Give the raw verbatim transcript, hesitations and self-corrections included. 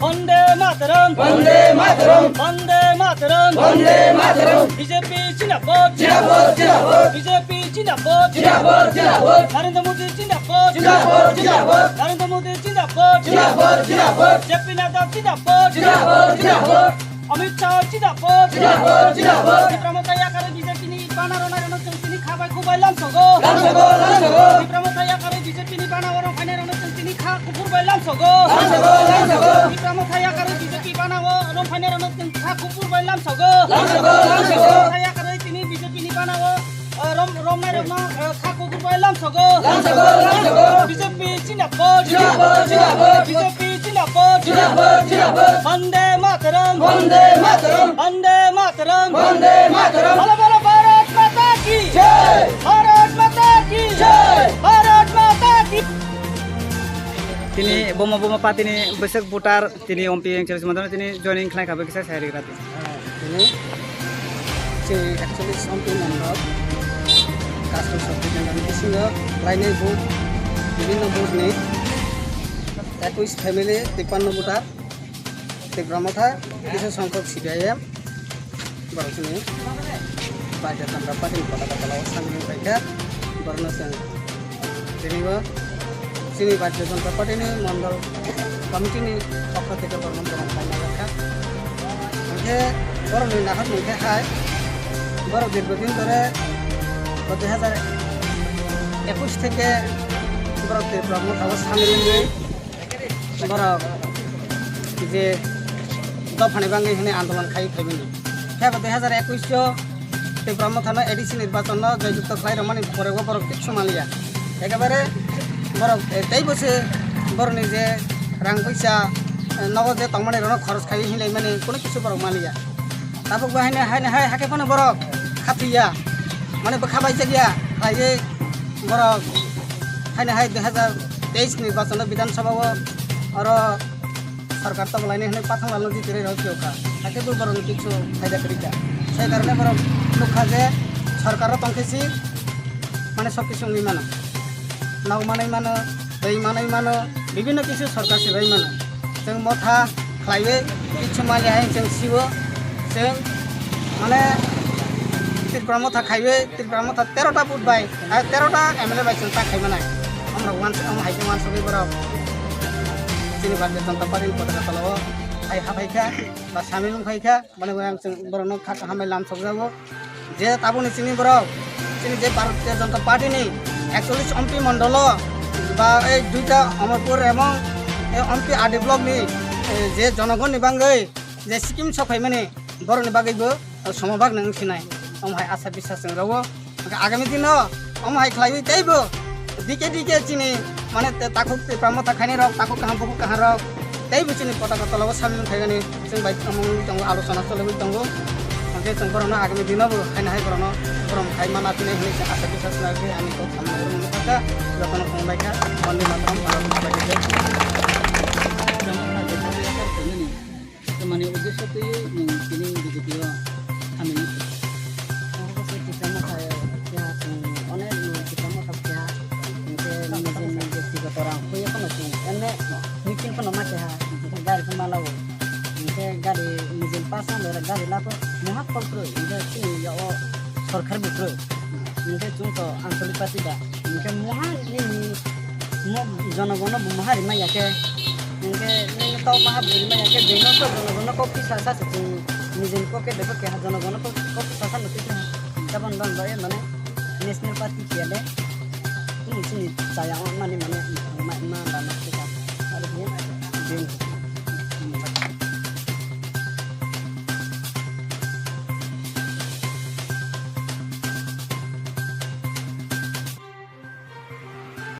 Bande Mataram! Bande Mataram! Bande Mataram! Bande Mataram! B J P Zindabad! Zindabad! Zindabad! B J P Zindabad! Zindabad! Zindabad! Narendra Modi Zindabad! Zindabad! Zindabad! Narendra Modi Zindabad! Zindabad! Zindabad! J P Nadda Zindabad! Zindabad! Zindabad! Amit Shah Zindabad! Zindabad! Zindabad! Tipra Motha yakarwi B J P ni bana rwnai rwno chwng tini kha bai khuk bai lamsogo. Lamsogo, lamsogo. Tipra Motha yakarwi B J P ni bana o rwng phainai rwno chwng tini kha kuphur bai lamsogo. Lamsogo, lamsogo. Tipra Motha yakarwi B J P bana o rwng phainai rwno chwng kha kuphur bai lamsogo. Lamsogo, lamsogo. Tipra Motha yakarwi tini B J P ni bana o, eh, rom-, romnai rokno, eh, kha kuphur bai lamsogo. Lamsogo, lamsogo. B J P Zindabad! Zindabad! Zindabad! B J P Zindabad! Zindabad! Zindabad! Bande Mataram! Bande Mataram! Bande Mataram! Bande Mataram! Bolo bolo Bharat Mata ki! Jai! Bharat Mata ki! Jai! Bharat Mata ki! Tini boma boma party ni bwswk voter tini M P wng chwla sima tini joining khlai kha bai kisa sai rwgra tini. Tini chini ekchollish sompi mondol, Kashmir Sub Division ni bisingo lainai booth, bibhinno booth ni ekush family, tippanno voter, Tipra Motha, kisa songkhok C P I M, borok chini Bharatiya Janata Party ni potaka tola o samung paikha, borokno chwng Tini bo chini Bharatiya Janata Party ni mondol committee ni pokho theke borokno borom khlaina lakha. Hwnkhe borokni naharmung khe hai, borok dirgho din dhore bo dui hazar ekush theke borok Tipra Motha o samil wngwi borok je dophani bagwi hwnwi andolon khai phaimani. Khe bo dui hazar ekush o Tipra Motha no A D C nirbachon no joyjukto khlai rwmani pore o borok kichu manliya. Ekebare borok, eh, teibo se borokni je rang puisa, eh, nogo je tongmani rokno khoros khai hinlaimani kunu kichu borok manliya. Tabuk bo haino, haino hai hakhe phano borok khathiya, mane bwkha baijakya, khlaiwi borok haino hai dui hazar teis ni nirbachon o Bidhan Sabha o oro sorkar tonglaini hwnwi pathang lalo jitire rok phiyokha, hakhe bo borokni kichu phaida kwrwikha. Sai karone borok nukha je sorkar o tongkhe si mane sob kichu wngwi mano, nok manwi mano, twi manwi mano, bibhinno kichu sorkar se bai mano. Chwng motha khlaiwi kichu manliya hai chwng sio. Chwng mane Tripura motha khaiwi, Tripura motha tero ta vote bai, ah, tero ta M L A bai chwng ta khai manai. Omrok uansa-, omo hai khe uansugwi borok chini Bharatiya Janata Party ni potaka tola o hai haphai kha ba samil wng phai kha. Mane bo ang chwng borokno kha kaham bai lamsok jago. Je tabukni chini borok, chini je Bharatiya Janata Party ni ekchollish M P mondolo ba ei duita Amarpur ebong ei M P R D block ni, eh, je jonogonni bangwi je scheme sok phaimani borokni bagwibo somobak nang sinai. Omo hai asa bisas chwng rwo. Hwnkhe agami dino omo hai khlaiwi teibo dike dike chini mane te takhuk Tipra motha khainai rok, takhuk kaham bukhuk kaham rok teibo chini potaka tola o samil wng khaigani chwng bai tongmung wngwi tongo, alochona chologwi tongo. Hwnkhe chwng borokno agami dino bo haino hai borokno borom khai mana tini hinwi chwng asa bisas nai khe ani kok samani oro nukha kha, jotono khum bai kha, Vande Mataram, Bharat Mata ki jai. Tamani uddesho twiwi nwng tini B J P o hamya nukha. Ang khe Tipra motha keha chwng onek nwng Tipra motha keha, hwnkhe nijeni byaktigoto rang khuiya phano chwng emne meeting phano ma keha, hwnkhe gari khe ma lawo, hwnkhe gari nijeni pasang bai gari labo muha kol kwrwi, hwnkhe chini yao sorkar bo kwrwi, hwnkhe chwng to ancholik party da. Hwnkhe muha nini mo jonogono bo muha rimaya khe, hwnkhe nini tau maha bo rimaya khe, bino to jonogono kok kisa sa se chwng nijeni kok khe beko keha jonogono kok, kok kisa sa no twi kha. Jabon don bai mane national party kiya le, chini chini chaya mani mane ma, ma, ma, ma, ma, ma, ma,